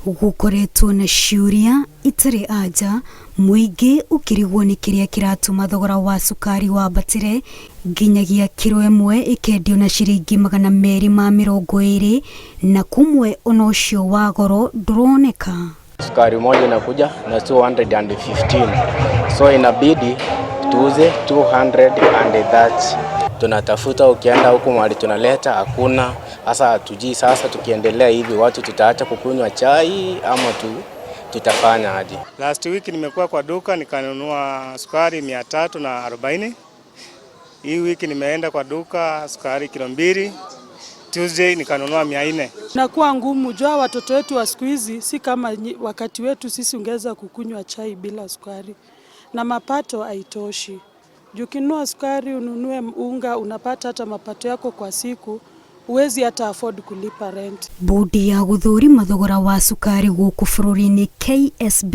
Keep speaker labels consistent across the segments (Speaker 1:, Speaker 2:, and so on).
Speaker 1: Gũkoretwo na ciũria itarĩ anja, mũingĩ ũkĩrigwo nĩ kĩrĩa kĩratũma thogora wa cukari wambatĩre nginyagia kiro ĩmwe ĩkendio na ciringi 220, na kumwe ona ũcio wa goro ndũroneka.
Speaker 2: Sukari moja inakuja na 215, so inabidi tuuze 230. Tunatafuta, ukienda huku mahali tunaleta hakuna. Sasa hatujui sasa, tukiendelea hivi watu tutaacha kukunywa chai ama tutafanya aje?
Speaker 3: Last week nimekuwa kwa duka nikanunua sukari 340. Hii wiki nimeenda kwa duka sukari kilo 2. Tuesday nikanunua 400.
Speaker 4: Inakuwa ngumu, jua watoto wetu wa siku hizi si kama wakati wetu sisi ungeweza kukunywa chai bila sukari, na mapato haitoshi. Juu ukinunua sukari ununue unga, unapata hata mapato yako kwa siku huwezi hata afford kulipa rent.
Speaker 1: Bodi ya gũthũrima thogora wa cukari gũkũ bũrũri-inĩ KSB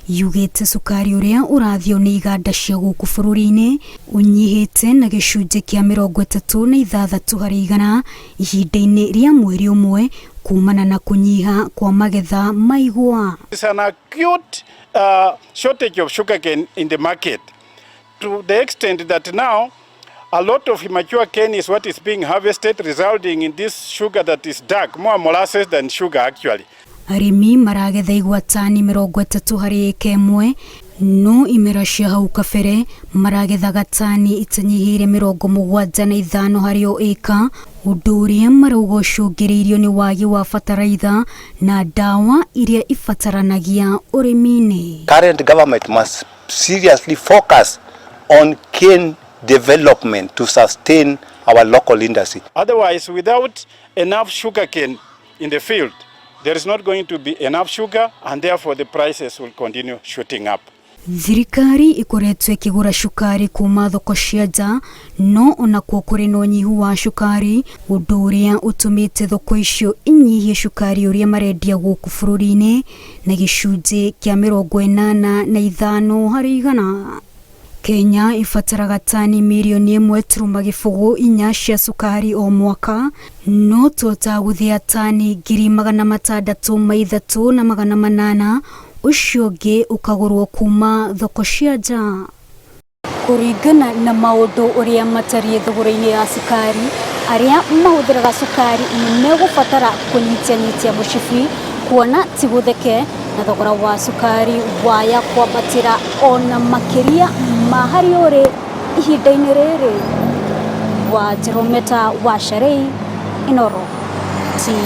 Speaker 1: yugĩte cukari ũrĩa ũrathio nĩ iganda cia gũkũ bũrũri-inĩ ũnyihĩte na gĩcunjĩ kĩa 36% ihinda-inĩ rĩa mweri ũmwe kumana na kũnyiha kwa magetha ma igwa.
Speaker 5: It's an acute shortage of sugarcane in the market, to the extent that now a lot of immature cane is what is being harvested, resulting in this sugar that is dark, more molasses than sugar actually.
Speaker 1: Arĩmi maragetha igwa tani 30 harĩ ĩka ĩmwe, no imera cia hau kabere maragethaga tani itanyihĩire 75 harĩ o ĩka, ũndũ ũrĩa marauga ũcũngĩrĩirio nĩ wagi wa bataraitha na ndawa iria ibataranagia ũrĩmi-inĩ.
Speaker 6: Current government must seriously focus on cane development to sustain our local industry.
Speaker 5: Otherwise, without enough sugarcane in the field, there is not going to be enough sugar, and therefore the prices will continue shooting up.
Speaker 1: Thirikari ikoretwo ĩkĩgũra cukari kuma thoko cia nja, no onakuo kũrĩ na ũnyihu wa cukari, ũndũ ũrĩa ũtũmĩte thoko icio inyihie cukari ũrĩa marendia gũkũ bũrũri-inĩ na gĩcunjĩ kĩa 85%. Kenya ĩbataraga tani mirioni 1.04 cia cukari o mwaka, no twota gũthĩa tani 603,800, ũcio ũngĩ ũkagũrwo kuma thoko cia nja. Kũringana na maũndũ ũrĩa matariĩ thogora-inĩ ya cukari, arĩa mahũthĩraga cukari nĩ megũbatara kũnyitanyitia mũcibi kuona ti gũtheke na thogora wa cukari waya kwambatĩra ona makĩria ma harĩa ũrĩ ihinda-inĩ rĩrĩ. Wa Jerometa wa Sharei, Inooro TV.